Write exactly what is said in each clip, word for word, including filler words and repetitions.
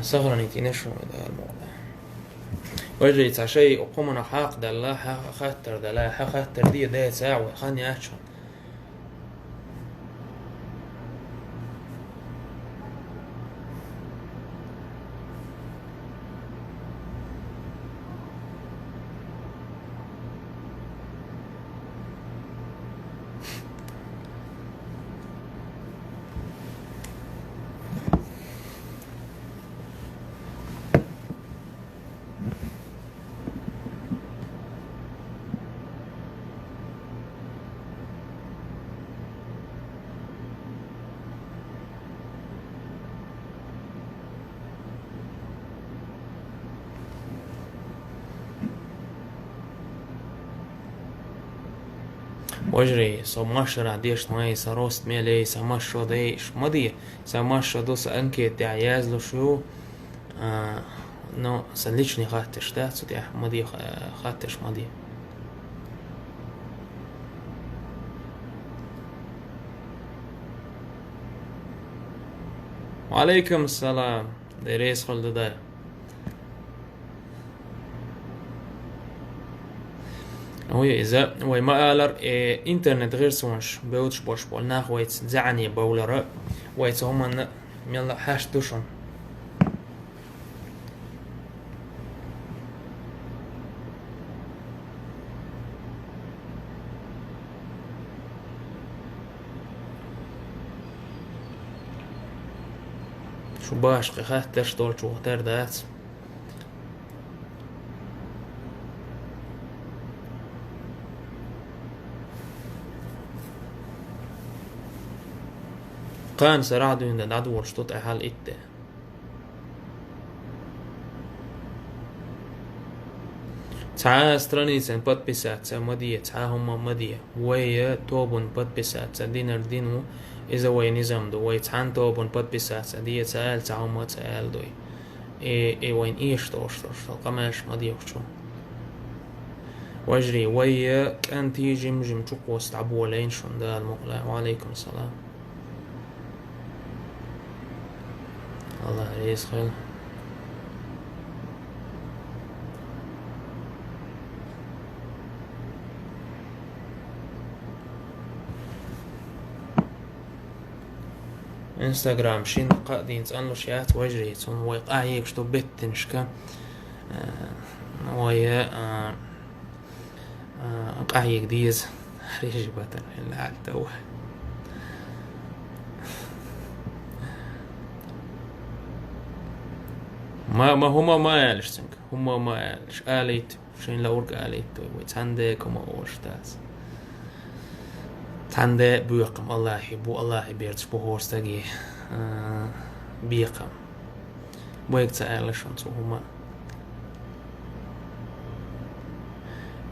Сохранить йина шуна, Дала мукъ лахь. Вежарий, цхьа шай кхумана хьакъ дала, хьа хаттар дала, хьа хаттар де деза вай, хан яц шуна. Вежарий, со машшара дешна вай, са рост мел яй, са машшо дайш ма де, са машшо ду, са анкета тӀа язлуш ю, а, ну, са личный хаттарш да, цу тӀа ма де, ха-, хаттарш ма де. Ва Ӏалайкум салам. Деррес хала ду дай. Ой, иза, вай ма алар, э, интернет гӀирсонаш бевдаш бош бол нах вайца зӀани бовлара, вайца хӀуманна мелла хьашт ду шун. Шу башкъи хаттарш долчух тера дац. Кхана сарахь дуьйна дӀадолуш ду тӀехьал итт де. Цхьа страницан подписаться ма де, цхьа хӀума ма де. Вай тобун подписаться динар дин ву, иза вай низам ду. Вай цхьана тобун подписаться де ца аьлла, цхьа хӀума ца аьлла дуй. И, и вайн эш тӀош, тӀош, тӀош, къамаьлаш ма дехчу. Вежарий, вай кӀантий жим-жим чукхоса дӀаболийна шун, Дала мукъ лахь. Ва Ӏалайкум салам. Аллах реза хила. Instagram шин кхаъ дийна цӀанлуш яц, вежарий, цунна вай къахьегаш ду беттинашка. Э, вай, э, э, къахьега деза. Режи батан хӀилла аьлла тов. Ма, ма хӀума ма аьлаш цунга, хӀума ма аьлаш, алийта. Шайн лаург алийта вай, цхьанде кума ош дац. Цхьанде боькхам Аллахьи бу, Аллахьи бердаш бу хӀор стаге, а, бекхам. Вайга ца аьлла шун цу хӀума.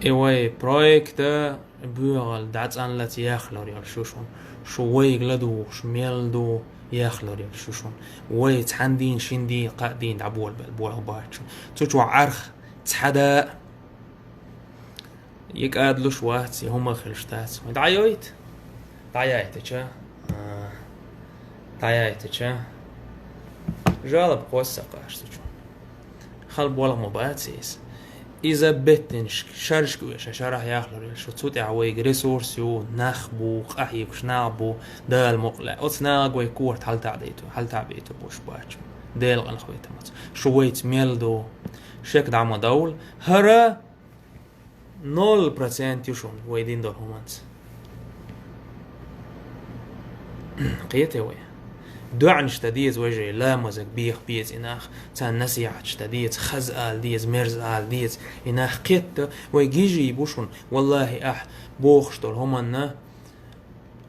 И вай проекта боьгӀал дӀацӀанлаца яхлур йолуш ю шун. Шу вайга ладугӀуш мел ду яхлур йолуш ю шун. Вай цхьан дийна, шин дийна, кхаъ дийна дӀаболабелла болх бац шун. Цу чохь Ӏарх цхьа да, и кӀадлуш вац, и хӀума хилаш дац. ДӀайойта? ДӀаяйтача? А, дӀаяйтача? Жалоб кхосса кхаш цу чу. Хала болх ма бац иза. Иза беттинаш, шаршка веша, шарахь яхлур шу. Цу тӀехь вайга ресурс ю, нах бу, къахьегаш нах бу, Дала мукъ лахь. Оцу нахага вай корта хьалтаӀ дайта, хьалтаӀ бейта буш бац. Дела къанхойтамаца. Шу вайца мел ду. Шек дӀа ма довла. ХӀара ноль процент ю шуна вай дин долу хӀуманца. Кхета вай. ДоӀанаш дан деза вай жай, ламазаг беха беза и нах, царна насихьаташ дан деза, хаза ала деза, мерза ала деза, и нах кхетта, вай гижий бу шуна, валлахи, ахь бохуш долу хӀуманна,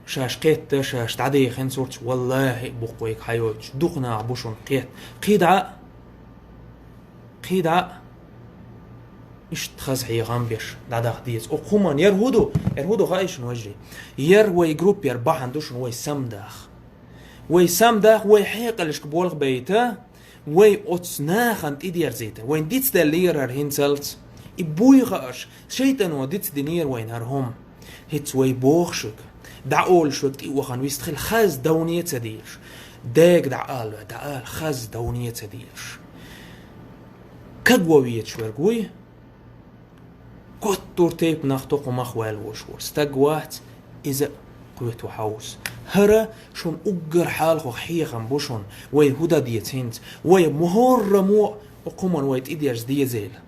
шаьш кхетта, шаьш дӀадехина сурташ, валлахи, букх вайга хьайойтуш, дукха нах бу шуна кхетта. КхидӀа, кхидӀа, Иштта хаза хьехам беш, дӀадаха деза. Оцу хӀуманна яра хӀу ду, яра хӀу ду хаийша шуна вежарий. Яра вай группера бахьана ду шуна вай самдаха. Вай самдаха, вай хьекъалшка болх бейта, вай оцу нахана тӀедерзийта. Вайн дицделла лерара хӀинцалц. И буй хаарш, шайтано дицдинера вайна хӀара хӀума. ХӀинца вай боху шуьга, дӀа олуш вайга тӀе а вахана вистхила, хаза давне а ца дийраш. Дега дӀаала, дӀаала, хаза, довне ца дийлаш. Кагван везаш верг вуй, готтур тайпа нах тоху мах ваьлла волуш волу стаг вац, иза а кхетаван хьовса. ХӀара шуна уггар хьалхо хьехам бу шуна, вай хӀун дан деза хӀинца, вай мухӀаррамо а кхуман вай тӀедерза дезийла.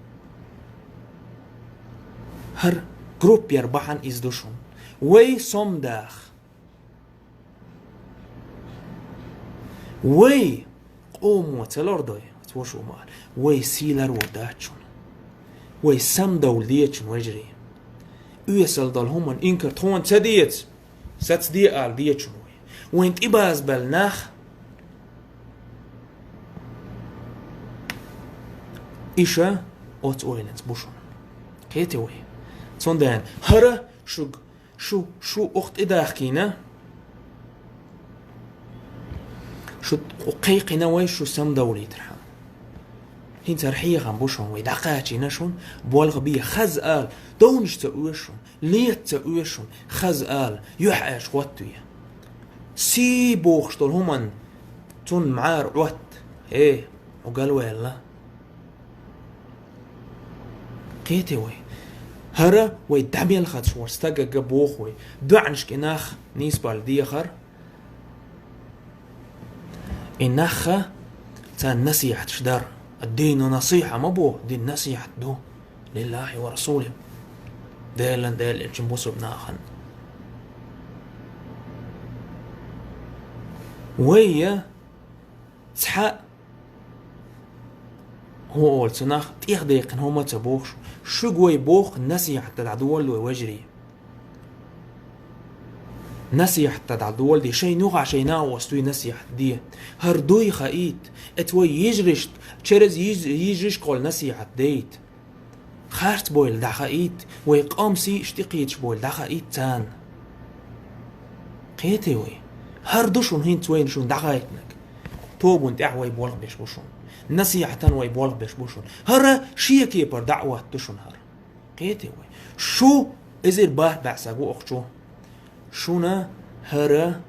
ХӀара группера бахьана иза ду шуна. Вай сом даха. Вай къомо ца лардой, оцу вашо ма аьлла. Вай сий ларор дац шуна. Вай самадовла деза шуна, вежарий. Оьсал долу хӀуманна инкар тхуна ца деза, саца де ала деза шуна вай. Вайн тӀебазбаьлла нах иша оцу ойланца бу шуна. Кхетий вай? Цундела хӀара шуьга Шу, шу охьа тӀедахкийна, шу кхайкхина вай шу самадовлийтархьама. ХӀинца хӀара хьехам бу шуна вай, дӀакхачийна шуна, болх бе хаза ала, довнаш ца оьшу шуна, лета ца оьшу шуна, хаза ала, юьхьӀаьржа хӀоттаве. Сий бохуш долу хӀуманна цунна мӀара Ӏотта, хӀей, хьо галваьлла. Кхетий вай? ХӀара вай дӀа мел хазаш волу стагага боху вай. ДоьӀнашка и нах нийсбала дехар. И нахха царна насихьаташ дар. Ад-дину насихьа ма боху, дин насихьат ду. Лиллахьи ва расулихьи. Делан, Делан элчан, бусурба нахана. Вай я цхьа хӀун олу цу нах тӀехдеккхина хӀума ца бохуш, шуьга вай боху насихьат дӀадоладе вай, вежарий. Насихьат дӀадоладе, шайна юххехь шайн накъостий насихьат де. ХӀара дуй хаийта, эца вай йижаршна, через йиж-, йижаршкахула насихьат дайта. Харц бойла дӀахаийта, вай къам сий иштта кхеташ бойла дӀахаийта царна. Кхетий вай? ХӀара ду шуна хӀинца вайна шуна дӀахаийтинарг. Тобанна тӀехь вай болх беш бу шуна. Насихьатан вай болх беш бу шуна. ХӀара шен кепара даӀват ду шуна хӀара. Кхетий вай? Шу эзар бархӀ бӀе саг ву охьа чу. Шуна хӀара,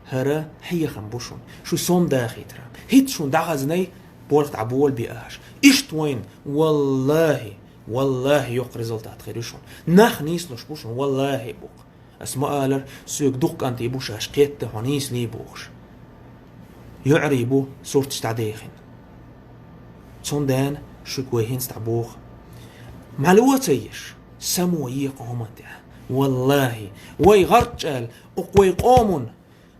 хӀара хьехам бу шуна. Шу сом дахийтархьама. ХӀинца шуна дӀахазанай, болх дӀаболабе аша. Иштта вайна, валлахӀи, валлахӀи, йоккха результат хир ю шуна. Нах нийслуш бу шуна, валлахӀи, бу-кх. Ас ма аллара, соьга дукха кӀантий бу шаьш кхетта хьо нийсале бохуш. ЙоӀарий бу сурташ дӀадехина. Цундела шуьга вай хӀинца дӀабоху. Мало ца еш, само е кху хӀуманна тӀехь. ВаллахӀи, вай гӀарчӀ аьлла, укх вай къоман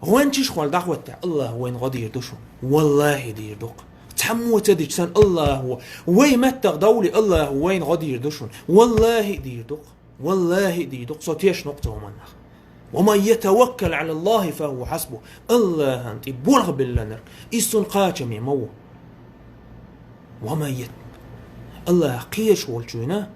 гӀоьнчаш хуьлу дӀахӀоттехь, АллахӀа вайна гӀо дийр ду шуна. ВаллахӀи, дийр ду-кх. Цхьаммо ца дича санна, АллахӀа, вай меттах довлий, АллахӀа вайна гӀо дийр ду шуна. ВаллахӀи, дийр ду-кх. ВаллахӀи, дийр ду-кх, со тешна ву-кх цу хӀуманах. «Ва ман ятаваккал Ӏала АллахӀи фа хӀува хьасбухӀ». АллахӀан тӀе болх биллинарг, иза цунна кхачаме ма ву. «Ва ман ят-», АллахӀах кхеташ волчунна,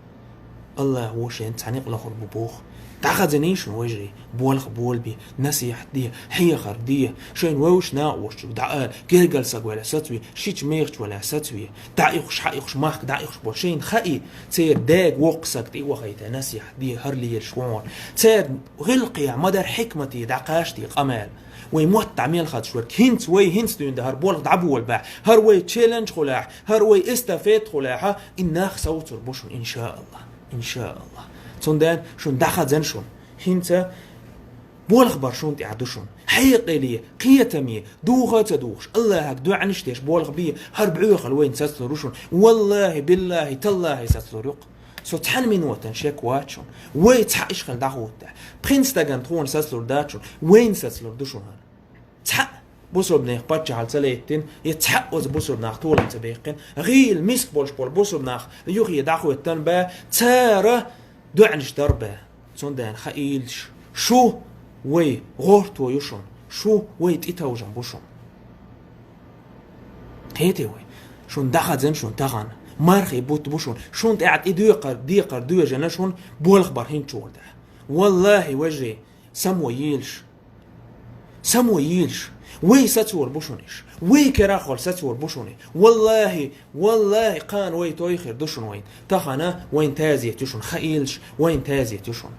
АллахӀа ву шайна цхьаьна къа лахур бу боху. ДӀахазаний шуна, вежарий, болх болабе, насихьат де, хьехар де, шайна вевзаш накъосташка дӀаала, гергара саг велахь сацаве, шича мехача велахь сацаве, дӀаихуш, хьаихуш, махка дӀаихуш болу шайна хаий, церан дега воккха саг тӀе а вахийта, насихьат де, хӀара лелаш вон. Церан гӀиллакхехь ма-дарра хьикмате дӀакхачаде къамел. Вай мотт дӀа мел хазаш верг. ХӀинца вай, хӀинца дуьйна дан хӀара болх дӀаболабахь, хӀара вай челлендж хуьлахь, хӀара вай эстафета хуьлахь, и нах совцур бу шуна, иншааллахӀ. ИншааллахӀ. Цундела шуна дӀахазан шуна. ХӀинца болх бар шуна тӀехь ду шуна. Хьекъале, кхетаме, духа а ца духуш, АллахӀага доӀанаш деш болх бе, хӀара боьхалла вайна сацалур ю шуна. ВаллахӀи, биллахӀи, таллахӀи, сацалур ю-кх. Со цхьана минотана шек вац шуна. Вай цхьаъ иштта хила дӀахӀуттахь, пхи стагана тхуна сацалур дац шуна, вайна сацалур ду шуна хӀара. Цхьаъ бусурба нехан паччахьалла ца лаьттина, я цхьаъ оцу бусурба нах толам ца баьккхина, гӀийла миска болуш болу бусурба нах юххе дӀахӀоьттина бен, цара доӀанаш дар бен. Цундела хаийлаш, шу вай гӀорто ю шуна, шу вай тӀетовжам бу шуна. Кхетий вай? Шуна дӀахазан шуна тахана. Мархий бутт бу шуна. Шуна тӀехь тӀе декхар, декхар доьжна шуна болх бар хӀинца чугӀа тӀехь. ВаллахӀи, вежарий, само елаш. Само елаш. Вай сацор бу шуна иш. Вай керахь хила сацор бу шуна. ВаллахӀи, валлахӀи, кхана вай той хир ду шуна вайн. Тахана вайн тазет ю шуна. Хаийлаш, вайн тазет ю шуна.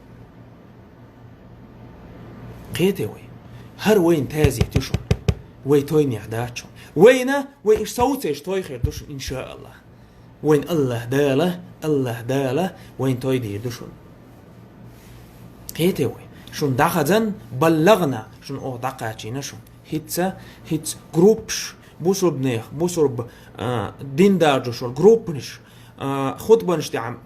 Кхетий вай? ХӀара вайн тазет ю шуна. Вай тойнех дац шуна. Вайна, вай иштта совцеш той хир ду шуна, иншааллах. Вайна Аллах Дала, Аллах Дала вайна той дийр ду шуна. Кхетий вай? Шуна дӀахазан баллагӀна, шуна оха дӀакхачийна шуна. ХӀинца, хӀинца группаш, бусурбанех, бусурба, а, дин даржош йола группанаш, а, хутбанаш тӀехь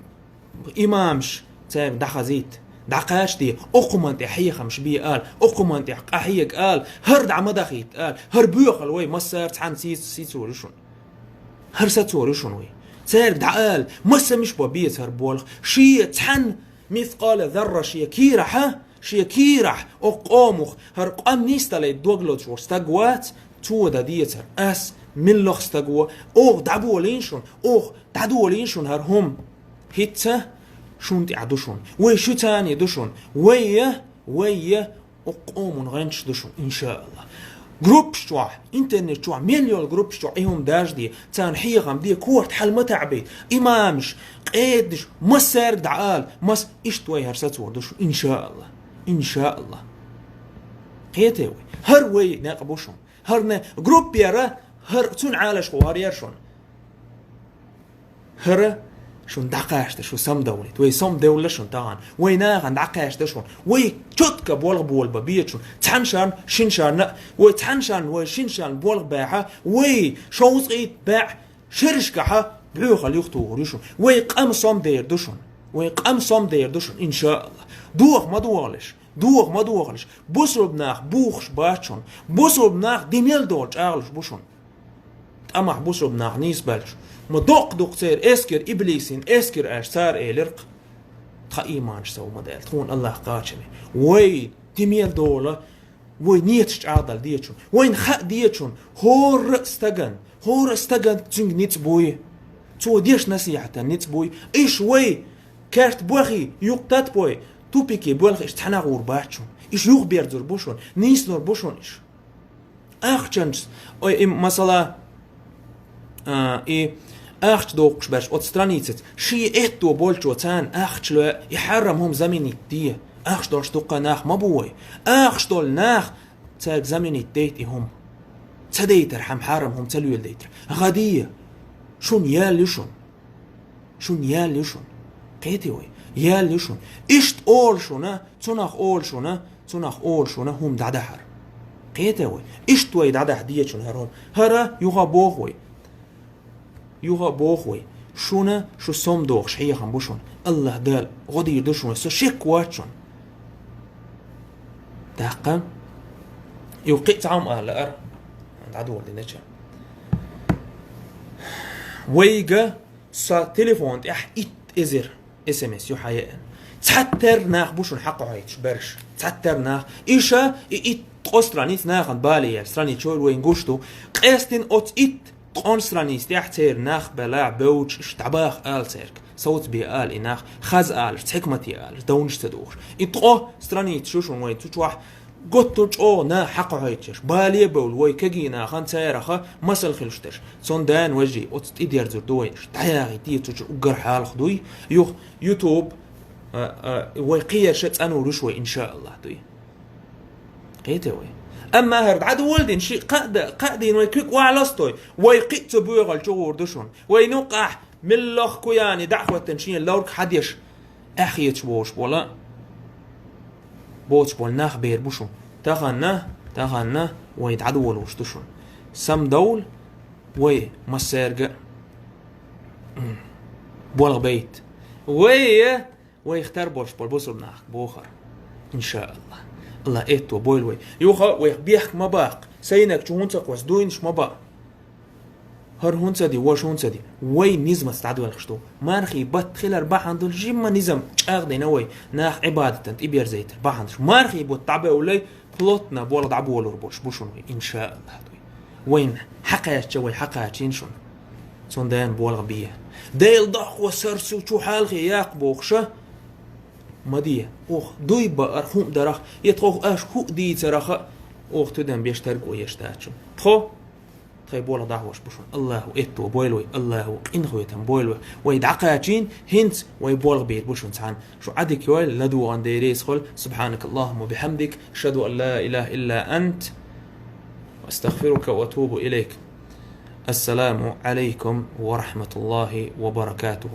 имамаш цаьрга дӀахазийта, дӀакхачаде, окхуман тӀе хьехамаш бе ала, окхуман тӀе къахьега ала, хӀара дӀа ма дахийта ала, хӀара боьхал вай массара цхьаьна сиц-, сицор ю шуна. ХӀара сацор ю шуна вай. Цаьрга дӀаала, масса миш бо беза хӀара болх, шен цхьаьна мискъала зарра шен кийрахьа, шен кийрахь, окху къомах, хӀара къам нисдалийта дог лоцуш волу стаг вац, цо дан дезар. Ас, муьлхха стаг ву, оха дӀаболийна шуна, оха дӀадолийна шуна хӀара хӀума. ХӀинца шуна тӀехь ду шуна. Вай шуьца а ду шуна. Вай я, вай я, окху къоман гӀанташ ду шуна, иншааллах. Группаш чохь, интернет чохь, мел йолу группаш чохь и хӀума даржаде, царна хьехам де, корта хьал ма таӀбайта. Имамаш, къединаш, массаьрга дӀаала, мас иштта вай хӀара сацор ду шуна, иншааллах. Иншааллах. Кхетий вай? ХӀара вай некъ бу шуна. ХӀара не группера, хӀара цуьнан Ӏалашо хӀара яра шуна. ХӀара шуна дӀакхаьчна, шу самдовлийта. Вай самдевлла шуна тахана. Вай нахана дӀакхаьчна шуна. Вай чотка болх болабан беза шуна. Цхьана шарна, шина шарна, вай цхьана шарна, вай шина шарна болх баьхьа, вай шовзткъе итт бӀе шерашкахьа боьхал юхатухур ю шуна. Вай къам самдер ду шуна. Вай къам самдер ду шуна, иншааллах. Доха ма дохалаш. Доха ма дохалаш. Бусурба нах бухуш бац шуна. Бусурба нах динел долу чӀагӀлуш бу шуна. ТӀамах бусурба нах нийсбаьлча, ма доккха-дуккха церан эскар, иблисийн эскар аьлча, цара элира-кх: «Тхан ийманаш сов ма даьлла, тхуна Аллах кхачаме». Вай, тимел дола, вай нийсачу чӀагӀдала деза шуна. Вайна хаа деза шуна, хӀора а стагана, хӀора а стагана цуьнга ницкъ буй. Цо деш насихьатан ницкъ буй. Иштта вай, керт бохий, юкъ татбой, тупике боьлхуш цхьаьна гӀур бац шуна. Иштта юхаберзур бу шуна, нийслур бу шуна иштта. Ахчанча, ой, и, масала, а, и ахча дохуш берш оцу страницаца, шен этто болчо царна ахча лоь, и хьарам хӀума заменить де. Ахча долуш дуккха нах ма бу вай. Ахча долу нах, цаьрга заменить дейта и хӀума. Ца дейтархьама, хьарам хӀума ца леладайтархьама, гӀа де. Шуна ял ю шуна. Шуна ял ю шуна. Кхетий вай? Ял ю шуна. Иштта олу шуна, цунах олу шуна, цунах олу шуна хӀума дӀадахьар. Кхетий вай? Иштта вай дӀадахьа деза шуна хӀара хӀума. ХӀара юха а боху вай. Юха а боху вай. Шуна шу сомдохуш хьехам бу шуна. Аллах Дала гӀо дийр ду шуна. Со шек вац шуна. ТӀаккха юха кхин а цхьа хӀума ала лаара. ДӀадоладинача. Вайга Сан телефон тӀехь итт эзар эс эм эс ю хьаеана. Цхьатерра нах бу шуна хьакхахьойтуш берш. Цхьатерра нах. Иша и итт ткъо страница нахана бале яьлла страница чуьра вайна гуш ду. Къаьстина оцу итт ткъон страница тӀехь церан нах белахь, бевдаш, иштта дӀабаха ала цаьрга. Совцабе ала и нах, хаза алаш, цхьа хӀикмате алаш, довнаш ца дохуш. И ткъо страница шу шуна вайн цу чохь. Готтур чӀогӀа нах хьакхахьойтуш, бале а бевлла, вай кегий нахана цаьрах масал хилуш дерш. Цундела, вежарий, оцу тӀедерзур ду вайна. ДӀаяхийта цу чу уггар хьалха дуй. Юха YouTube, а, а, вай кхиерша цӀанвур вуш вай, иншааллах, дуй. Кхетий вай? Амма хӀара дӀадоладина ши кхаа да-, кхаа дийна вай куьг охьаластой, вай кхин а цу боьхалла чугӀур ду шуна. Вай нукъахь миллах куяни дӀахӀоттина шен ловрг хьадеш, эхь хеташ болуш бола, боцуш болу нах бер бу шуна. Таханна, таханна вай дӀадолуш ду шуна. Самдовла вай массаьрга а, м, болх байта. Вай, вайх тар болуш болу бусурба нах бохар. Иншааллах. Аллах этто бойла вай. Юха вайх бехк ма баккха. Сайнаг чу хӀунда ца кхосса, дуйнаш ма баа. ХӀара хӀунда ца ди, важа хӀунда ца ди? Вай низамца дӀадоьлхуш ду. Мархий бутт хилар бахьана долуш жимма низам чӀагӀдина вай, нах Ӏибадатан тӀеберзайтар бахьана долуш. Мархий бутт дӀабевллай, плотно болх дӀаболур болуш бу шуна вай, иншааллах, дуй. Вайна хьакхаьчча, вай хьакхачийна шуна. Цундела болх бе. Дела дохко сарсу чу хьалхе яккха бохуша, ма де. Оха дуй баар хӀума дарах, я тхох аша хӀуъа дийцараха, оха тидам беш тарго еш дац шуна. Тхо Тхайн болх дӀахьош бу шуна. Аллаху этто бойла вай, Аллаху къинхетам бойла вай. Вай дӀакхачийна, хӀинца вай болх бийр бу шуна цхьаьна. Шу Ӏадика йойла, ладугӀан Дела реза хуьлда. سبحانك اللهم وبحمدك، أشهد أن لا إله إلا أنت، أستغفرك وأتوب إليك. السلام عليكم ورحمة الله وبركاته.